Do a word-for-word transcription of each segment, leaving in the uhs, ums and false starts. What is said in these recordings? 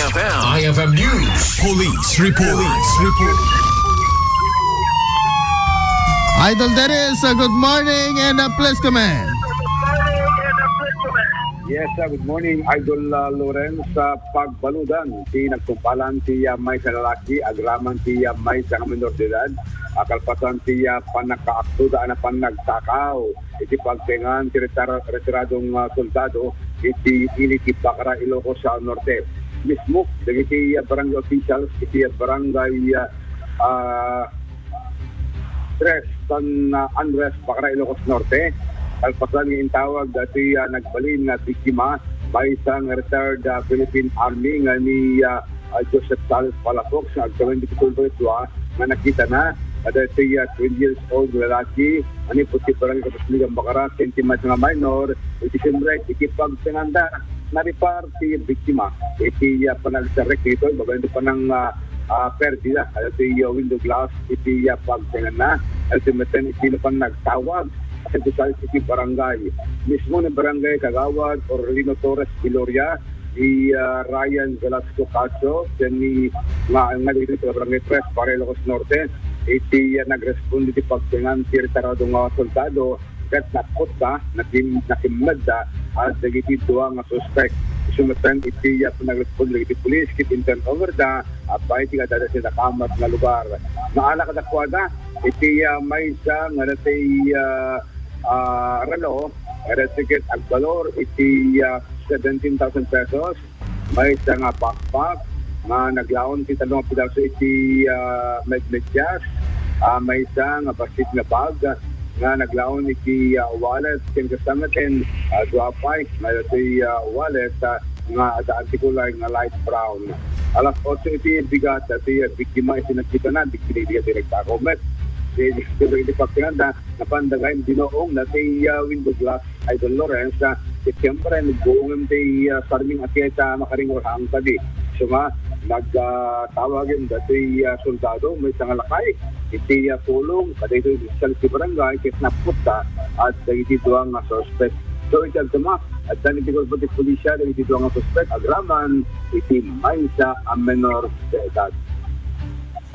F M. I F M News. Police report. Police report. Idol Dennis, uh, good morning and, uh, please comment. Yes, uh, good morning, Idol, uh, Lawrence. Uh, pagbaludan ti nagtungpalan ti, uh, maysa lalaki agraman ti, uh, maysa nga menor de edad, a kalpasan ti, uh, pannakaaktuda a napan nagtakaw iti pagtengan ti retira-, retiradong, ah, soldado iti ili ti Bacara, Ilocos, ah, Norte. Mismo dagiti, ah, barangay officials iti, ah, barangay, ah, ah, Tres San, ah, Andres, Bacara, Ilocos Norte, kalpasan nga intawag dati, ah, nagbalin nga biktima, maysa nga retired, ah, Philippine Army nga ni, ah, ah, Joseph Sales Palafox nga agtawen diti kulbet dua nga nakitana, a daytoy, ah, twenty years old nga lalaki, manipud ti barangay Kapasligan, Bacara, ken ti maysa nga minor, iti siyempre, iti pagtenganda, naripar ti biktima iti, ah, panagsarrek ditoy, babaen ti panang, ah, ah, perdida, a daytoy, ah, window glass, iti, ah, pagtenganna, a daytoy metten iti napan nagtawag, a daytoy iti barangay. Mismo ni Barangay Kagawad Orlino Torres Viloria, ni, ah, Ryan Velasco Cacho, ken ni nga, nga dagiti taga Barangay Tres, Bacara, Ilocos Norte, iti, ah, nagresponde iti pagtengan ti retiradong, ah, soldado, ket napkutta, nakim-, nakimmedda, ah, dagiti dua nga suspek. Isu metten iti, ah, panagresponde dagiti pulis, ket inter-overda, ah, babaen ti adda ti nakamat nga lugar. Naala kadakuada, iti, ah, maysa nga natay, ah, ah, relo, nga natay ket agbalor iti, ah, seventeen thousand pesos. Maysa nga backpack nga naglaon ti tallo nga pidaso iti, ah, medmedyas, ah, maysa nga bassit nga bag nga naglaon iti, ah, wallet, ken kasta metten, ah, dua pay nga daytoy, ah, wallet, ah, nga adda ti kulay nga light brown. Alas otso iti bigat, daytoy, ah, biktima iti nagkitana, biktima iti nagtakaw met. Iti, iti pagtinganda, napan dagiti binuong daytoy, ah, window glass, Idol Lawrence, ah, ket siyempre, nagbuongem ti, ah, sarming a keta makaringor haan kadi. So nga, nag, ah, tawagem daytoy, ah, soldado, maysa nga lakay, iti, ah, pulong, kadaytoy official ti barangay, ket napkutta, at dagiti dua nga suspect. So, iti agdama, addan iti kulpo ti pulisya, dagiti dua nga suspect, agraman, iti maysa a menor de edad.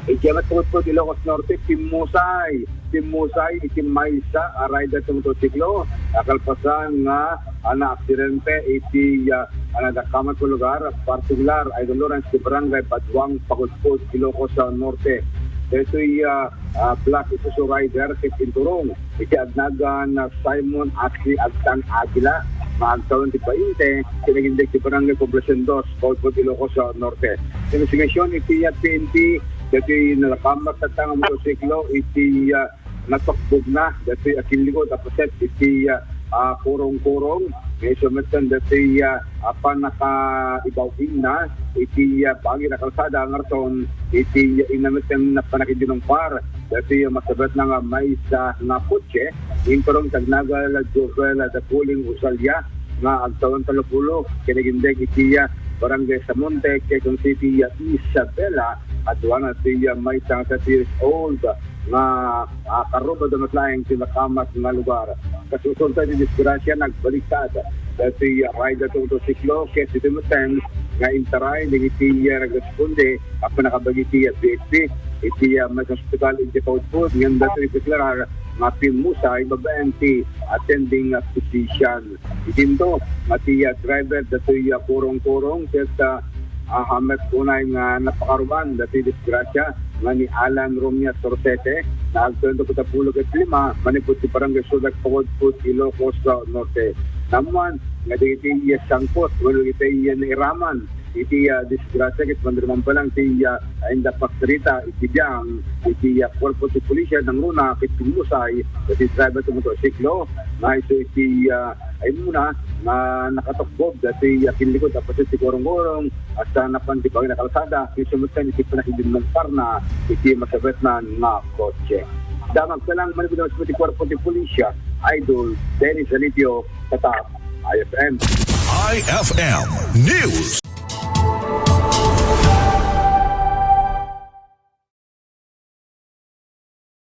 Iti amat putput Ilocos Norte, pimmusay. Pimmusay iti maysa a rider ti motorsiklo a kalpasan nga, ah, naaksidente iti, ah, ah, nadakamat nga lugar, partikular, Idol Lawrence, ti Barangay Baduang, Pagudpud, Ilocos, ah, Norte. Daytoy, ah, ah, Black Isuzu Rider ket inturong iti agnagan, ah, Simon Ashley Agtang Aguila, nga agtawen ti bainte, kinagindeg ti Barangay Poblacion Dos, Pagudpud, Ilocos, ah, Norte. Investigasyon iti, ah, P N P, daytoy nadakamat tatta nga motorsiklo iti, ah, natukbogna, daytoy a kinlikod a paset iti, ah, ah, kurong-kurong. Nga isu metten daytoy, ah, a pannakaibaw-ingna iti, ah, bagi a kalsada nga rason iti, ah, inna metten a pannakidinungpar daytoy, ah, masabetna nga maysa nga kotse, inturong ti agnagan Jovel Dapuling Usalia nga agtawen tallo pulo, kinagindeg iti, ah, Barangay Samonte, Quezon City, ah, Isabela, aduana ti, ah, maysa nga thirty years old nga, ah, karruba da met laeng ti nakamat nga lugar. Kasusunod ti disgrasya, nagbaliktad daytoy, ah, rider ti motorsiklo ket ditoy metten nga intaray dagiti, ah, nagresponde a pannakabagi ti, ah, B H P iti, ah, maysa nga ospital iti Pagudpud, ngem daytoy deklarar nga pimmusay babaen ti attending, ah, physician. Itinto nga ti, ah, driver daytoy, ah, kurong-kurong ket, ah, ah, met unay nga napakaruan daytoy disgrasya nga ni Alan Romias Rosete, nga agtawen ti pulo ket lima, manipud ti Barangay Sulag, Pagudpud, Ilocos, ah, Norte. Naammuan nga dagiti, ah, sangput wenno dagiti, ah, nairaman iti, ah, disgrasya ket manirmang pa lang ti, ah, inda pagsarita iti biang iti, ah, kuerpo ti pulisya nangruna ket pimmusay daytoy driver ti motorsiklo nga isu iti, ah, immuna nga nakatukbog daytoy, ah, kinlikod a paset ti kurong-kurong, hasta napan ti bagi a kalsada, isu metten iti pannakidinungparna iti masabetnan nga kotse. Damag pa lang manipud ti kuerpo ti pulisya, Idol Dennis Alipio, Tatak, I F M. I F M News.